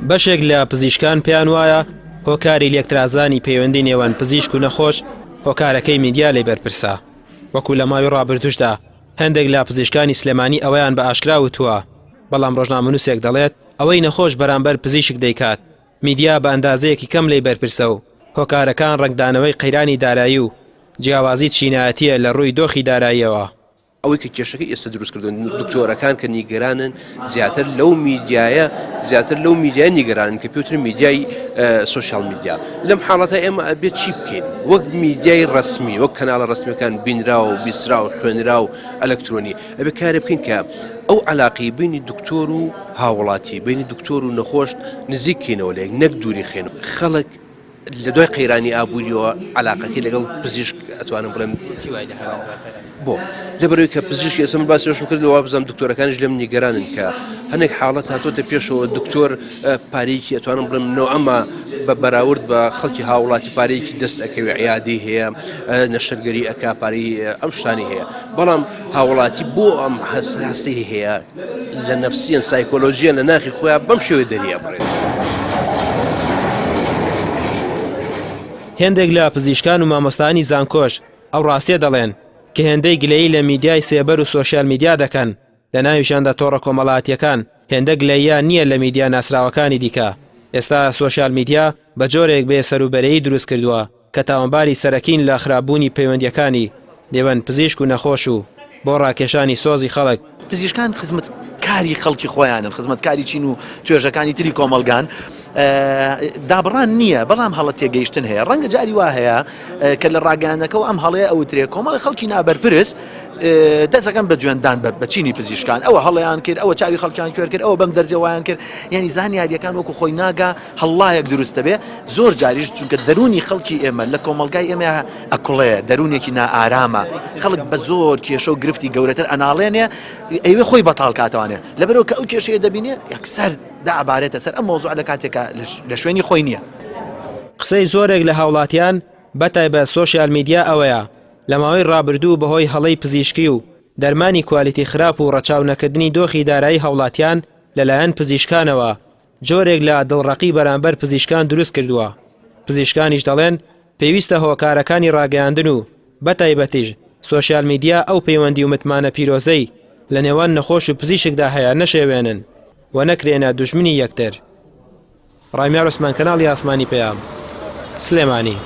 بەشێک لە پزیشکان پێیان وایە هۆکاری لێکترازانی پەیوەندی نێوان پزیشک و نەخۆش هۆکارەکەی میدیا لێی بەرپرسە وەکو لە ماوەی ڕابردووشدا هەندێک لە پزیشکانی سلێمانی ئەوەیان بە ئاشکرا وتووە بەڵام ڕۆژنامەنووسێک دەڵێت ئەوەی نەخۆش بەرامبەر پزیشک دەیکات میدیا بە ئەندازەیەکی کەم لێی بەرپرسە و هۆکارەکان ڕەنگدانەوەی قەیرانی دارایی و جیاوازی چینایەتییە لە ڕووی دۆخی داراییەوە. ئەوەی کە کێشەکەی ئێستا دروست کردوون دکتۆرەکان کە نیگەرانن زیاتر لەو میدیایە زیاتر لەو میدیای نیگەرانن کە پێوترێ میدیای social media لەم حاڵەتە ئێمە ئەبێت چی بکەین وەک میدیای ڕسمی وەک کەناڵە ڕسمیەکان بینرا و بیسرا و خوێنرا و ئەلکترۆنی ئەبێ کارێ بکەین کە ئەو علاقی بینی دکتۆر و هاوڵاتی بینی دکتۆر و نەخۆش نزیک کەینەوە لەیەک نەک دووری خێن خەڵک لە دوای قەیرانی ئابووریەوە علاقەکەی لەگەڵ پزیشک ئەتوانم بڵێم بۆ لەبەرەوەی کە پزیشک ئێستا من باسی ئەوەشم کرد وا بزانم دکتۆرەکانیش لێم نیگەرانن کە هەنێک حاڵەت هاتۆتە پێشەوە دکتۆر پارەیەکی ئەتوانم بڵێم نەوعەما بە بەراورد بە خەڵکی هاوڵاتی پارەیەکی دەست ئەکەوێ عیادەی هەیە نەشتەرگەری ئەکا پارەی ئەم شتانی هەیە بەڵام هاوڵاتی بۆ ئەم هەستەی هەیە لە نەفسیەن سایکۆلۆژیەن لە ناخی خۆیان بەم شێوەیە دەری ئەبڕێت. هێندێک لە پزیشکان و مامۆستایانی زانکۆش ئەو ڕاستیە دەڵێن کە هێندەی گلەیی لە میدیای سێبەر و سۆشیال میدیا دەکەن لە ناویشیاندا تۆڕە کۆمەڵایەتیەکان هێندە گلەییان نییە لە میدیا ناسراوەکانی دیکە ئێستا سۆشیال میدیا بە جۆرێک بێ سەروبەرەیی دروست کردووە کە تاوانباری سەرەکین لە خراپبوونی پەیوەندییەکانی نێوان پزیشک و نەخۆش و بۆ ڕاکێشانی سۆزی خەڵک. پزیشکان خزمەتکاری خەڵکی خۆیانن، خزمەتکاری چین و توێژەکانی تری کۆمەڵگان، دابڕان نییە، بەڵام هەڵە تێگەیشتن هەیە، ڕەنگە جاری وا هەیە کە لە ڕاگەیاندنەکەوە ئەم هەڵەیە ئەوترێ، کۆمەڵی خەڵکی نابەرپرس دەست ئەکەن بە جوێندان بە چینی پزیشکان، ئەوە هەڵەیان کرد، ئەوە چاوی خەڵکیان کوێر کرد، ئەوە بەم دەرزیە وایان کرد، یانی زانیارییەکان وەکو خۆی ناگا، هەڵڵایەک دروست دەبێ زۆر جاریش چونکە دەروونی خەڵکی ئێمە لە کۆمەڵگای ئێمە ئەکوڵێ دەروونێکی نائارامە خەڵک بە زۆر کێشە و گرفتی گەورەتر ئەناڵێنێ ئەیوێ خۆی بەتاڵ کاتەوانێ لەبەرەوە کە ئەو کێشەیە دەبینێ یەکسەر دابارێتە سەر ئەم مەوزوع لە کاتێکا لە شوێنی خۆی نییە. قسەی زۆرێک لە هاوڵاتیان بەتایبەت سۆشیال میدیا ئەوەیە لە ماوەی ڕابردوو بەهۆی هەڵەی پزیشکی و دەرمانی کوالیتی خراپ و ڕەچاو نەکردنی دۆخی دارایی هاوڵاتیان لەلایەن پزیشکانەوە جۆرێک لە دڵڕەقی بەرامبەر پزیشکان دروست کردووە، پزیشکانیش دەڵێن پێویستە هۆکارەکانی ڕاگەیاندن و بەتایبەتیش سۆشیال میدیا ئەو پەیوەندی و متمانە پیرۆزەی لە نێوان نەخۆش و پزیشکدا هەیە نەشێوێنن و نەکرێنە دوژمنی یەکتر. ڕامیار عوسمان کەناڵی ئاسمانی پەیام، سلێمانی.